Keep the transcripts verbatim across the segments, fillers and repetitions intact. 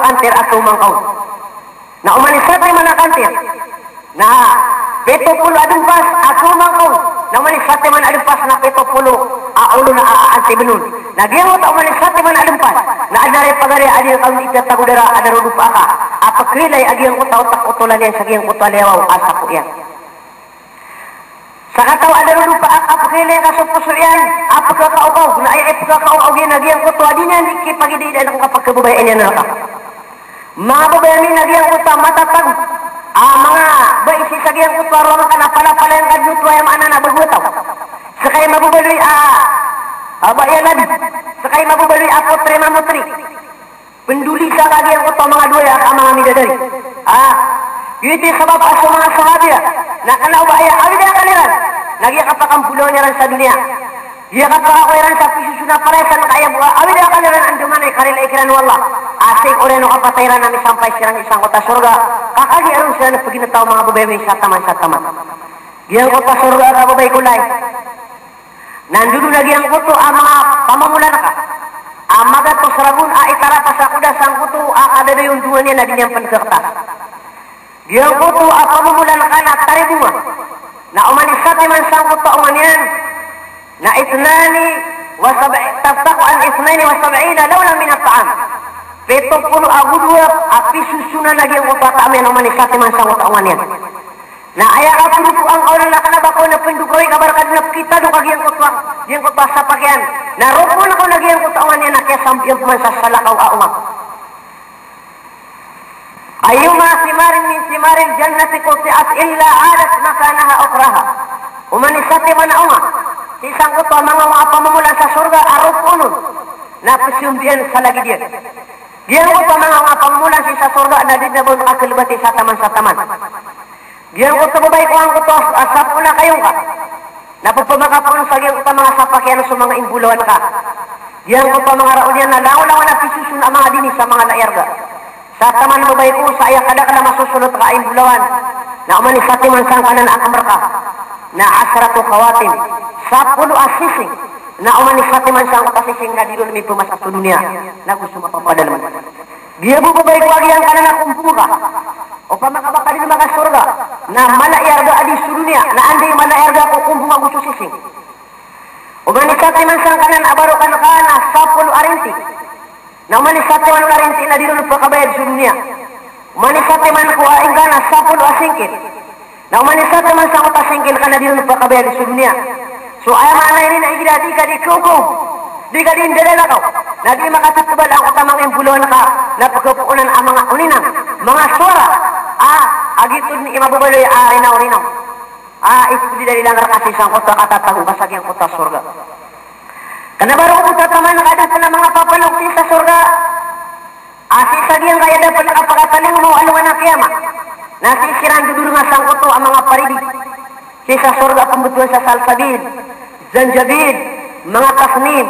kantir a kawmangkaw. Na oman i satiman a kantir na pito polo a dempas a kawmangkaw. Na oman i satiman a dempas na pito polo a olo na a, a antibenon. Na giyangkoto a oman i satiman a dempas na adn a ri pagari a di ka on itatago dara a darodopa ka a pekhailay a giyangkoto a otak o tolan iyan sa giyangkoto a liyawaw a sapo iyan. Sakataw a darodopa a kapekhailay ka so poso iyan a pekakaokaog, na aya ipekakaokaog iyan na giyangkoto a di niyan di kipagidaidaan ko kapekhababayaan iyan a rka. Manga babay ami, na giyangkoto a matatago a manga bai sii sa giyangkoto a ruangan ka na palapalayan ka dn oto, aya maana na bago a taw. Sekay mababaloy a, a, bai a labi. Sekay mababaloy a potri mamotri. Penduli sa ka giyangkoto a manga dowa iyan a manga midadari. Ah, giyoto i sabap a so manga sahabi na kena o ba aya awid a akal iran na giya kapakambolawan iran sa doniya, giya kapakakowa iran sa pisoson a paraisan ka aya bo a awid a akal iran, andamanaya i karilai kiran o Allah a sii ko oriyan o kapatay iran na misampay siran i sangkoto a sorga. Ka kagiya ron siran peginetaw, manga babay ami, sa taman, sa taman. Giyangkoto a sorga ka, babay ko lay, na ndodon a giyangkoto a manga pamomolan ka a magatos ragon a itarapas a koda sangkoto a kadadayon dongan iyan a di niyan pen kektas. Giyangkoto a pamomolan ka na taribonga. Na oman i satiman sangkoto a onga niyan na ithnani wa sab-, taftaqu an ithnaini wa sab'ina lawnan min at-ta'am. Pito polo ago dowa a pisosonan a giyangkoto a taam iyan, oman i satiman sangkoto a onga niyan. Na aya katoropo angka on na kena ba ka on a pendokawi ka ba rka dn a pekitado ka giyangkoto a, giyangkoto a sapak iyan. Na ropon ka on a giyangkoto a onga niyan na kiyasambi iyan peman sa salakaw a onga. Ayyuma thimarin min thimaril jannati quti'at illa alat makanaha ukhraha. Oman i satiman a onga sii sangkoto a manga onga a pamomolan sa sorga a ropon on na pesambi iyan sa lagid iyan. Giyangkoto a manga onga a pamomolan sii sa sorga na di dn a ba on kakelebati sa taman, sa taman. Giyangkoto, babay ko, angkoto a, a sapo na kayong ka na pepamakapoon sa giyangkoto a manga sapak iyan so manga imbolawan ka. Giyangkoto a manga raon iyan na langolangon a pisoson a manga dini sa manga layarga. Sa taman, babay ko, sa aya kadakel a masosolot ka a imbolawan na oman i satiman sangkanan a kemer ka na asharatu khawatim, sapolo a sising, na oman i satiman sangkoto a sising na di ron mipemasa so doniya nago so mapapadalem. Giya bo, babay ko, a giyangkanan a kombong ka, opama ka ba ka di makasorga, na mala i arga a di so doniya, na anda i mala i arga ko kombong ago so sising. Oman i satiman sangkanan a barokan ka na sapolo a rinti. Na oman i satiman a rinti na di ron pekabayad so doniya. Oman i satiman ko aing ka na sapolo a singkil. Na oman i satiman sangkoto a singkil ka na di ron pekabayad so doniya. So aya maana ini na igira di ka di kawkaw, di ka di ndalalakaw, na di makatetebal angkoto a manga imbolawan ka na pekapoonan a manga oninang, manga sowara a, a giyoto dn i mababaloy a rinaw-rinaw a ipedidalilang rka sii sangkoto a katatago ka sa giyangkoto a sorga. Kena ba roo bo, taman, ka da pen a manga papanok sii sa sorga a sii sa giyangkaya da pen a kapakatalingoma o alongan a kiyama na sii siran dodorenga sangkoto a manga paridi sii sa sorga a pembetowan sa salsabil, zanjabil, manga tasnim,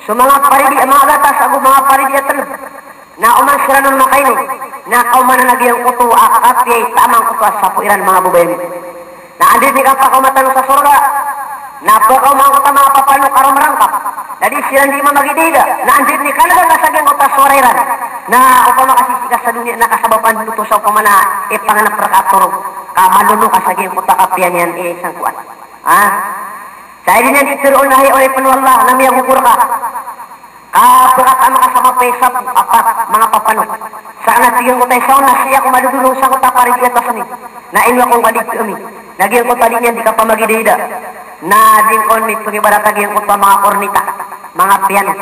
so manga paridi a manga gatas ago manga paridi a teleb. Na oman siran on makainom na kaomanan a giyangkoto a kapiya i taam angkoto a sapo iran, manga babay ami. Na anda i di kapakaoma tano sa sorga na pekaoma angkoto a manga papanok a romerangkap. Na di siran di mamagidaida. Na anda i di kalegan ka sa giyangkoto a sowara iran na opama ka sisii ka sa doniya na kasabapan dn oto sa opama na ipangenep rka a torog ka malono ka sa giyangkoto a kapiya niyan i sangkoan. Ha? Sa aya di niyan di teroon na, hay oripen o Allah, na miyagogo rka. Ka pekataam ka sa mapaisapo a pat, manga papanok. Sa kena tig angkoto a isa on na sii ako madodolong sangkoto a paridi a tasnim. Na ino ako ngka di teemi. Na giyangkoto a di niyan di kapamagidaida na di ngka on mipengibarat a giyangkoto a manga kornita, manga piano.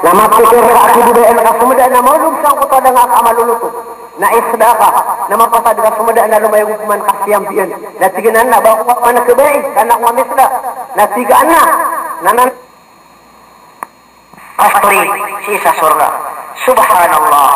Na mapikir ka a kibodaan ka someda na maolog sangkoto a danga ka a maloloto. Na isda ka, na mapasad ka someda na lomayagogoman ka siyambian. Na tig anan na ba ako ka manakabai, ka na ako mamisda. Na tig anan na, na, na Pastori sii sa sorga. Subhanallah.